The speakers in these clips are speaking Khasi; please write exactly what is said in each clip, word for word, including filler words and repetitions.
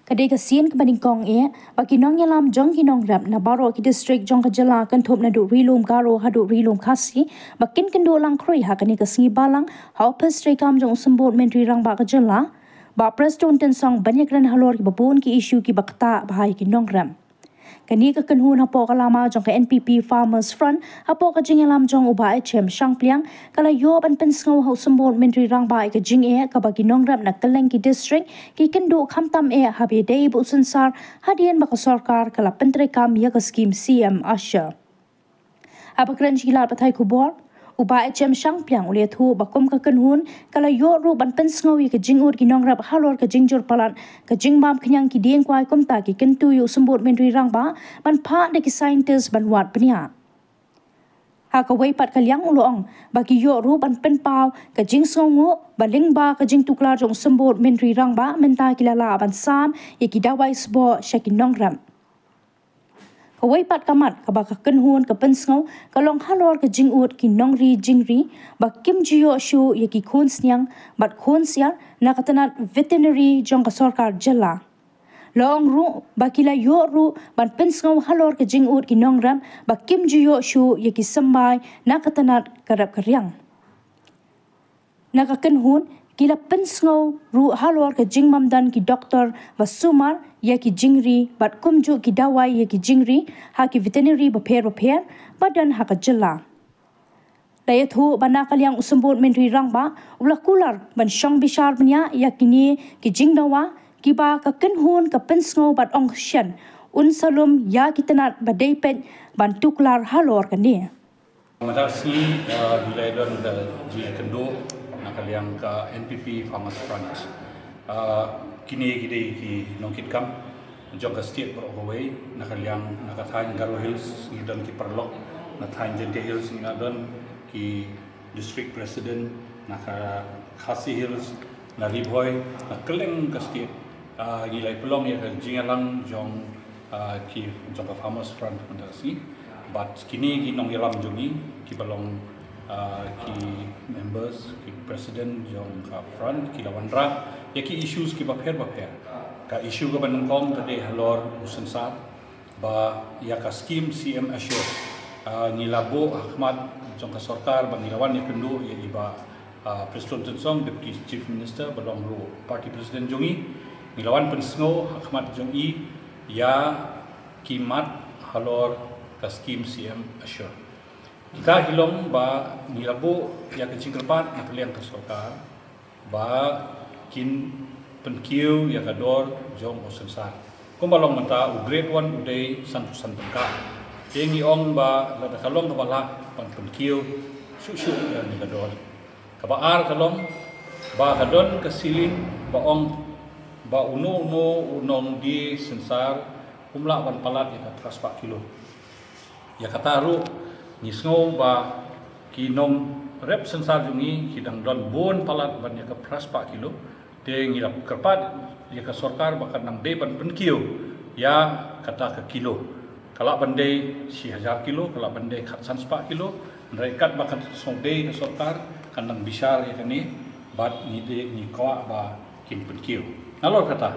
Ka dei ka sien kaba nyngkong eh ba ki nongïalam jong ki nongrep na baroh ki district jong ka jylla kynthup naduh Ri-lum Garo haduh Ri-lum Khasi ba kin kynduh langkhrui ha kane ka sngi balang ha ophis treikam jong u Symbud Myntri Rangbah ka jylla, Bah Prestone Tynsong, ban ïakren halor kiba bun ki issue kiba ktah bha ïa ki nongrep. Kane ka kynhun hapoh ka lama jong ka N P P Farmers Front hapoh ka jingïalam jong u Bah H M Shangpliang ka la ïoh ban pynsngew ha u Symbud Myntri Rangbah ïa ka jingeh kaba ki nongrep na kylleng ki district ki kynduh khamtam eh haba ïadei bad u synsar hadien ba ka sorkar ka la pyntreikam ïa ka skim C M ASHA. Haba kren sha ki lad pathai khubor, u Bah H M Shangpliang u la ïathuh ba kum ka kynhun ka la ïoh ruh ban pynsngew ïa ka jingud ki nongrep halor ka jingjur palat, ka jingbam khñiang ki dieng kwai, kumta ki kyntu ïa u Symbud Myntri Rangbah ban phah da ki scientist ban wad bniah. Ha kawei pat ka liang u la ong ba ki ïoh ruh ban pynpaw ka jingsngewnguh ba lyngba ka jingtuklar jong u Symbud Myntri Rangbah mynta ki la lah ban sam ïa ki dawai sboh sha ki nongrep. Kawei pat ka mat kaba ka kynhun ka pynsngew ka long halor ka jingud ki nongri jingri ba kim ju ïoh shuh ïa ki khun sniang bad khun siar na ka tnat veterinary jong ka sorkar jylla. La ong ruh ba ki la ïoh ruh ban pynsngew halor ka jingud ki nongrep ba kim ju ïoh shuh ïa ki symbai na ka tnat ka rep ka riang. Na ka kynhun ki la pynsngew ruh halor ka jingbym don ki doktor ba sumar ïa ki jingri bad kumjuh ki dawai ïa ki jingri ha ki veterinary bapher bapher ba don ha ka jylla. La ïathuh ba na ka liang u Symbud Myntri Rangbah u la kular ban shong bishar bniah ïa kine ki jingdawa kiba ka kynhun ka pynsngew bad ong shen un sa lum ïa ki tnat ba dei peit ban tuklar halor kane. Mynta ka sngi, uh, ngi la don ka jingïakynduh na ka liang ka N P P Farmers Front. Uh, kine ki dei ki nongkitkam jong ka state baroh kawei, na ka liang na ka thaiñ Garo Hills ngi don ki paralok, na thaiñ Jaintia Hills ngi la don ki district president, na ka Khasi Hills, na Ri Bhoi, na kylleng ka state. Uh, ngi la pynlong ïa ka jingïalang jong uh, ki jong ka Farmers Front mynta ka sngi. Bad kine ki nongïalam jong ngi kiba long, uh, ki members, ki president jong ka front ki la wanrah ïa ki issues kiba pher bapher. Ka issue kaba nyngkong ka dei halor u synsar ba ïa ka skim C M ASHURE, uh, ngi la buh ha khmat jong ka sorkar ba ngi la wan ïakynduh ïa i Bah uh, Prestone Tynsong, Deputy Chief Minister, ba long ruh party president jong ngi, ngi la wan pynsngew ha khmat jong i ïa ki mat halor ka skim C M ASHURE. Kita ki long ba ngi la buh ïa ka jingkyrpad na ka liang ka sorkar ba kin pynkiew ïa ka dor jong u synsar. Kumba long mynta u grade one u dei sanphew san tyngka. Te ngi ong ba lada ka long kaba lah ban pynkiew shuh shuh ïa kane ka dor. Kaba ar ka long ba ka don ka ceiling ba ong ba uno uno u nongdie synsar um lah ban palat ïa ka phra spah kilo. Ïa kata ruh ngi sngew ba ki nongrep synsar jong ngi ki dang don bun palat ban ïa ka phra spah kilo. Te ngi la kyrpad ïa ka sorkar ba kan nang dei ban pynkiew ïa kata ka kilo. Ka lah ban dei shi hajar kilo, ka lah ban dei khatsan spah kilo. Hynrei katba kan sngewdei ka sorkar kan nang bishar ïa kane bad ngi dei ngi kwah ba kin pynkiew. Nalor kata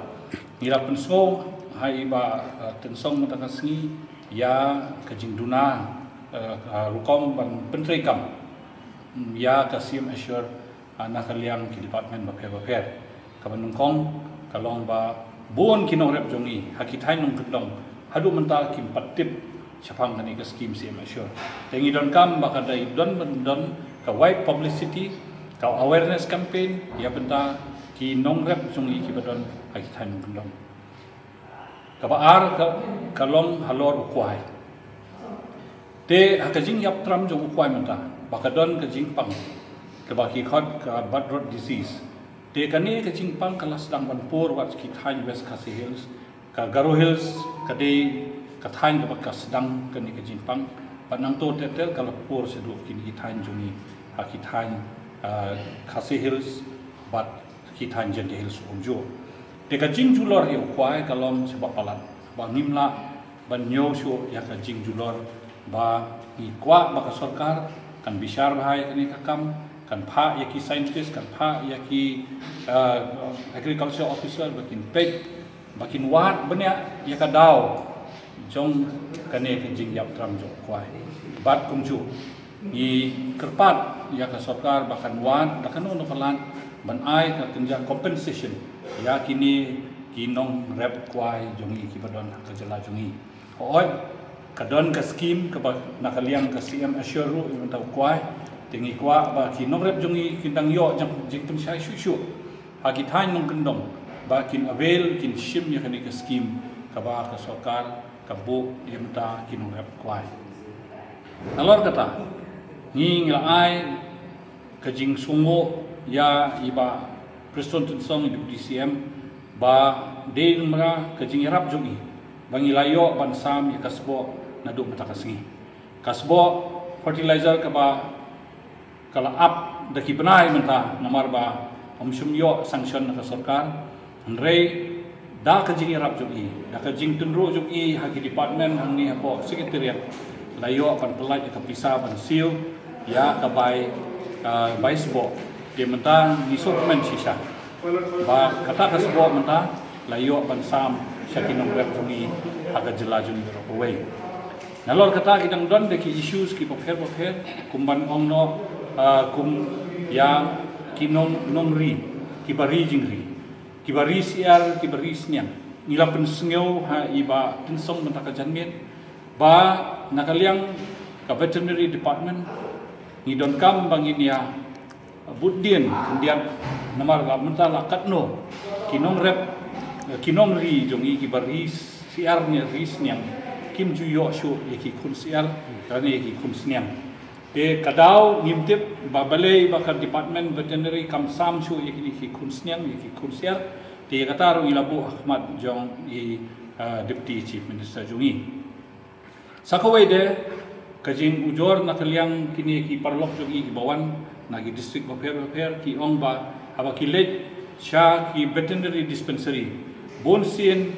ngi la pynsngew ha i Bah, uh, Tynsong mynta ka sngi ïa ka jingduna, uh, ka rukom ban pyntreikam, mm, ïa ka C M ASHURE, uh, na ka liang ki department bapher bapher. Kaba nyngkong ka long ba bun ki nongrep jong ngi ha ki thaiñ nongkyndong haduh mynta kim pat tip shaphang kane ka skim C M ASHURE. Te ngi donkam ba ka dei don ban don ka wide publicity, ka awareness campaign ïa bynta ki nongrep jong ngi kiba don ha ki thaiñ nongkyndong. Kaba ar ka, ka long halor u kwai. Te ha ka jingïap tram jong u kwai mynta ba ka don ka jingpang kaba ki khot ka bad rot disease. Te kane ka jingpang ka la sdang ban pur wat ki thaiñ West Khasi Hills, ka Garo Hills ka dei ka thaiñ kaba ka sdang kane ka jingpang. Bad nangto ter ter ka la pur shaduh kine ki thaiñ jong ngi ha ki thaiñ, ah, Khasi Hills bad ki thaiñ Jaintia Hills kumjuh. Te ka jingjulor ïa u kwai ka long sha ba palat ba ngim lah ban ñiew shuh ïa ka jingjulor ba ngi kwah ba ka sorkar kan bishar bha ïa kane ka kam, kan phah ïa ki scientist, kan phah ïa ki, uh, agriculture officer ba kin peit ba kin wad bniah ïa ka daw jong kane ka jingïap tram jong u kwai. Bad kumjuh ngi kyrpad ïa ka sorkar ba kan wad da kano kano ka lad ban ai ka kynja compensation ïa kine ki nongrep kwai jong ngi kiba don ha ka jylla jong ngi. Hooid, ka don ka skim kaba na ka liang ka C M Assure ruh ïa mynta u kwai. Te ngi kwah ba ki nongrep jong ngi kin dang ïoh jingpynshai shuh shuh ha ki thaiñ nongkyndong ba kin avail, kin shim ïa kane ka skim kaba ka sorkar ka buh ïa mynta ki nongrep kwai. Nalor kata, ngi ngi la ai ka jingsngewnguh ïa i Bah Prestone Tynsong, i Deputy C M, ba dei namar ka jingïarap jong i ba ngi la ïoh ban sam ïa ka sboh naduh mynta ka sngi. Ka sboh fertilizer kaba ka la ap da ki bnai mynta namar ba ym shym ïoh sanction na ka sorkar. Hynrei da ka jingïarap jong i, da ka jingtynruh jong i ha ki department hangne hapoh secretariat, la ïoh ban pyllait ïa ka pisa ban siew ïa ka bai, ka bai sboh. Te mynta ngi sngewkmen shisha ba kata ka sboh mynta la ïoh ban sam sha ki nongrep jong i ha ka jylla jong i baroh kawei. Nalor kata ki dang don da ki issues kiba pher ba pher, kum ban ong noh, ah, kum ïa ki nong, nongri, kiba ri jingri, kiba ri syiar, kiba ri sniang. Ngi la pynsngew ha i Bah Tynsong mynta ka janmiet ba na ka liang ka veterinary department ngi donkam ba ngin ïa bud dien khyndiat namar la mynta la katno ki nongrep, ki nongri jong i kiba ri syiar ne ri sniang kim ju ïoh shuh ïa ki khun syiar lane ïa ki khun sniang. Te ka daw ngim tip ba balei ba ka department veterinary kam sam shuh ïa kine ki khun sniang, ïa ki khun syiar. Te ïa kata ruh ngi la buh ha khmat jong i, ah, Deputy Chief Minister jong i. Sa kawei de ka jingujor na ka liang kine ki paralok jong i kiba wan na ki district bapher bapher, ki ong ba haba ki leit sha ki veterinary dispensary, bun sien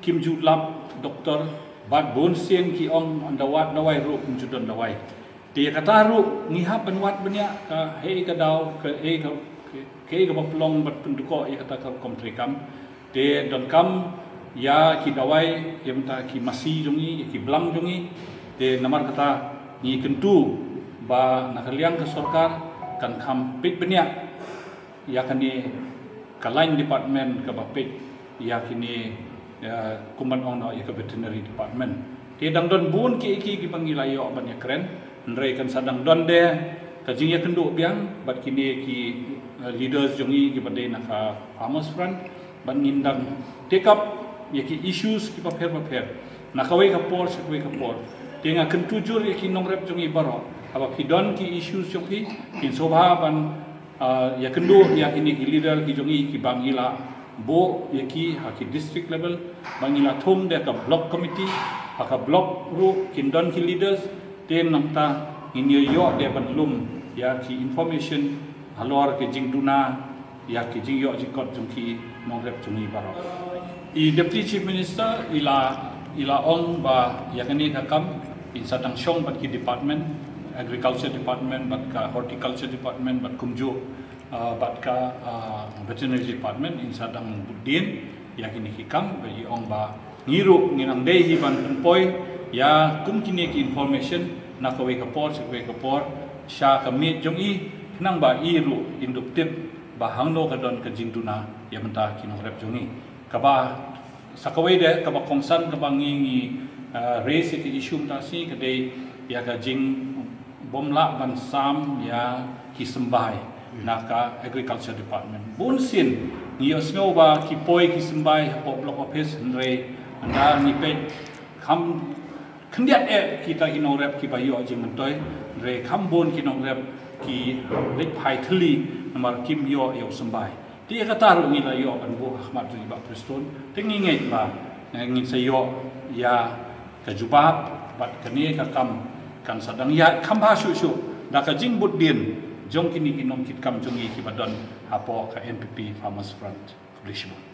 kim ju lap doktor, bad bun sien ki ong ynda wad dawai ruh kim ju don dawai. Te ïa kata ruh ngi hap ban wad bniah kaei ka daw, kaei ka, kaei kaba pynlong bad pynduh ïa kata ka rukom treikam. Te donkam ïa ki dawai, ïa mynta ki masi jong i, ïa ki blang jong i. Te namar kata ngi kyntu ba na ka liang ka sorkar kan kham peit bniah ïa kane ka line department kaba peit ïa kine, ïa, kum ban ong noh ïa ka veterinary department. Te dang don bun kiei kiei kiba ngi la ïoh ban ïakren, hynrei kan sa dang don de ka jingïakynduh biang bad kine ki, eh, leaders jong i kiba dei na ka Farmers Front, bad ngin dang take up ïa ki issues kiba pher bapher na kawei ka por sha kawei ka por. Te nga kyntu jur ïa ki nongrep jong i baroh, haba phi don ki issues jong phi, phin sngewbha ban, ah, ïakynduh ïa kine ki leader ki jong i kiba ngi la buh ïa ki ha ki district level, ba ngi la thung da ka block committee, ha ka block ruh kin don ki leaders. Te nangta ngin ïoh de ban lum ïa ki information halor ki jingduna ïa ki jingïoh jingkot jong ki nongrep jong i baroh. I Deputy Chief Minister i la, i la ong ba ïa kane ka kam in sa dang shong bad ki department, Agriculture Department bad ka Horticulture Department bad kumjuh, ah, bad ka, ah, Veterinary Department in sa dang bud dien ïa kine ki kam. Ba i ong ba ngi ruh ngin nang dei hi ban pynpoi ïa kum kine ki information na kawei ka por sha kawei ka por sha ka miej jong i, khnang ba i ruh in dup tip ba hangno ka don ka jingduna ïa mynta ki nongrep jong i. Kaba sa kawei de kaba kongsan kaba ngi ngi, ah, raise ïa ka issue mynta shi ka dei ïa ka jingbym lah ban sam ïa ki symbai na ka Agriculture Department. Bun sien ngi ïohsngew ba ki poi ki symbai hapoh block office, hynrei ynda ngi peit kham khyndiat eh kita ki nongrep kiba ïoh jingmyntoi, hynrei kham bun ki nongrep ki leit phai thylli namar kim ïoh ïa u symbai. Te ïa kata ruh ngi la ïoh ban buh ha khmat jong i Bah Prestone. Te ngi ngeit ba, eh, ngin sa ïoh ïa ka jubab bad kane ka kam kan sa dang ïaid kham bha shuh shuh da ka jingbud dien jong kine ki nongkitkam jong ngi kiba don hapoh ka N P P Farmers Front. Khublei shibun.